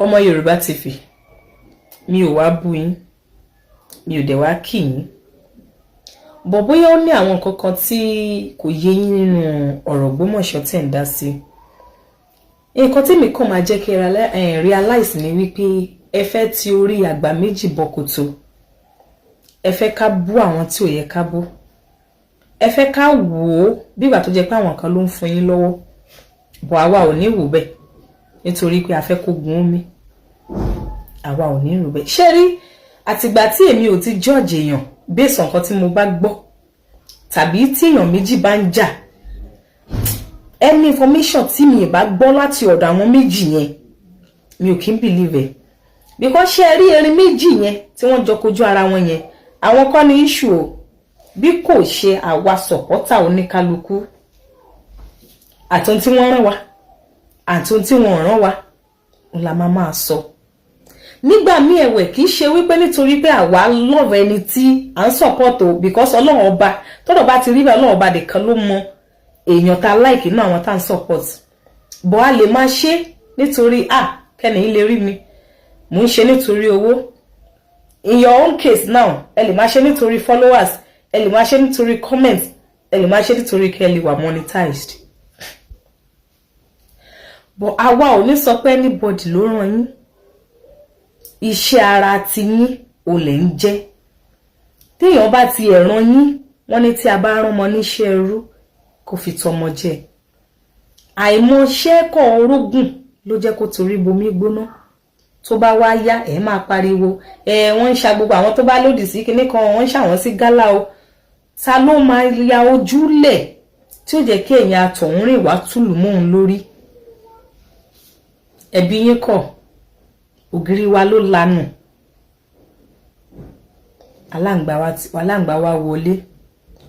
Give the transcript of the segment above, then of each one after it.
Ọmọ Yorùbá TV, mi ò wá bú yín, mi ò dẹ̀ wá kì yín bọ̀. Bóyá ó ní àwọn nǹkan kan tí kò yé yín nínú ọ̀rọ̀ Ògbómọ̀ṣọ́ tẹ̀ ń dá sí. Nǹkan tí mi kàn máa jẹ́ kí ẹ realize ni wípé ẹ fẹ́ ti orí àgbà méjì bọ̀kòtò. Ẹ fẹ́ ká bú àwọn tí ò yẹ ká bú. Ẹ fẹ́ ká wò ó bí ìgbà tó jẹ́ pé àwọn kan ló ń fún yín lọ́wọ́ bọ̀. Àwa ò ní wò bẹ́ẹ̀, nítorí pé a fẹ́ kó gun omi. Àwa ò ní rò bẹ́ẹ̀. Ṣé rí, àtìgbà tí èmi ò ti judge èèyàn based on nǹkan tí mo bá gbọ́, tàbí tí èèyàn méjì bá ń jà, any information tí mi ì bá gbọ́ láti ọ̀dọ̀ àwọn méjì yẹn, mi ò kí ń believe ẹ̀. Because ṣé ẹ rí erin méjì yẹn tí wọ́n jọ kojú ara wọn yẹn, àwọn kọ́ ní issue o, bí kò ṣe àwa supporter oníkálukú, àti ohun tí wọ́n rán wa àti ohun tí wọ́n rán wa ń la máa máa sọ nígbà míì. Ẹ̀wẹ̀, kì í ṣe wípé nítorí pé àwa love ẹni tí à ń support o, because Ọlọ́run Ọba tọ́dọ̀ bá ti rí bẹ́ẹ̀, Ọlọ́run Ọba nìkan ló mọ èèyàn tá a like inú àwọn tá à ń support. Bọ́ a lè máa ṣe nítorí ah, kẹ́ni lè rí mi, mò ń ṣe nítorí owó. In your own case now, ẹ lè máa ṣe nítorí followers, ẹ lè máa ṣe nítorí comment, ẹ lè máa ṣe nítorí kẹ́ ẹ lè wà monetized. But àwa ò ní sọ pé anybody ló ràn yín. Iṣẹ́ ara ti yín ò lè ń jẹ́. Téèyàn bá ti ẹ̀ràn yín, wọ́n ní tí a bá rán ọmọ níṣẹ́ ẹrú, kó fi tọmọ jẹ. Àìmọṣẹ́ kọ̀ orógùn ló jẹ́ kó torí bomi gbóná. Tó bá wá yá, ẹ máa pariwo ẹ, wọ́n ń ṣa gbogbo àwọn tó bá lòdì sí kinní kan, wọ́n ń ṣàwọn sí gálà o. Ta ló máa ya ojúlẹ̀ tí ó jẹ́ kí ẹ̀yin àtọ̀húnrìn wá túlù mọ́ òun lórí? Ẹbí yín kọ̀, ògiri wa ló lanù, aláǹgbá wa wọlé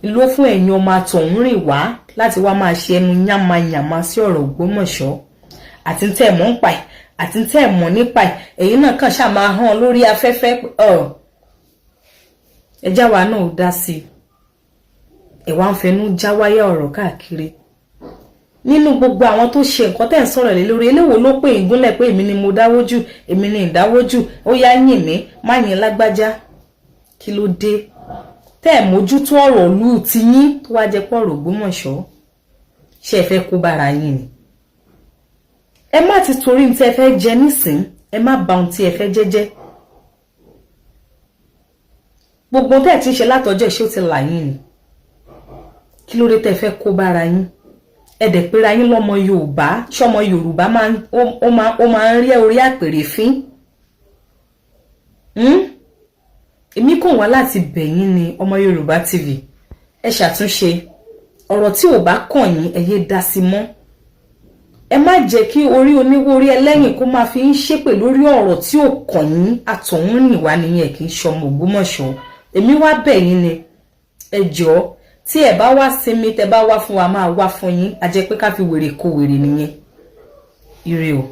ló fún ẹ̀yin ọmọ àtọ̀húnrìn wá láti wá máa ṣe ẹnu yánmayànma sí ọ̀rọ̀ Ògbómọ̀ṣọ́, àti tẹ́ ẹ̀ mọ̀ ń pa ẹ̀, àti tẹ́ ẹ̀ mọ̀ nípa ẹ̀. Ẹ̀yin náà kàn ṣáà máa hàn lórí afẹ́fẹ́. Ẹjá wa náà dá sí i. Ẹ̀ wá ń fẹnu já wáyà ọ̀rọ̀ káàkiri. Nínú gbogbo àwọn tó ṣe nǹkan tẹ́ ń sọ̀rọ̀ lé lórí, eléwo ló pé ìgúnlẹ̀ pé èmi ni mo dáwó jù, èmi ni ìdáwó jù, ó yá, yìn mí, má yìn lágbájá? Kí ló dé tẹ́ ẹ̀ mójútó ọ̀rọ̀ ìlú tiyín, tó wá jẹ́ pé ọ̀rọ̀ Ògbómọ̀ṣọ́ ṣé ẹ fẹ́ kó bára yín ni? Ẹ má ti torí ní tí ẹ fẹ́ jẹ nísìn, ẹ má ba ohun tí ẹ fẹ́ jẹ́ jẹ́. Gbogbo tẹ́ ẹ ti ń ṣe látọjọ́ ìṣó ti là yín ni. Kí ló dé tẹ́ ẹ fẹ́ kó bára yín? Ẹ dẹ̀ pera yín lọ́mọ Yorùbá. Ṣọmọ Yorùbá ó máa ń rí orí àpèrè fín? Èmi kàn wá láti bẹ̀ yín ni, Ọmọ Yorùbá TV, ẹ ṣàtúnṣe. Ọ̀rọ̀ tí ò bá kàn yín, ẹ yé dá sí mọ́. Ẹ má jẹ́ kí orí oníwó orí ẹlẹ́yìn kó máa fi ń ṣépè lórí ọ̀rọ̀ tí ò kàn yín. Àtọ̀hún rìn wá nìyẹn, kì í ṣọmọ Ògbómọ̀ṣọ́. Èmi wá bẹ̀ yín ni, ẹ jọ̀ọ́. Tí ẹ bá wá sinmi, tẹ bá wá fún wa, máa wá fún yín. A jẹ́ pé ká fi wèrè kó wèrè nìyẹn. Ire o.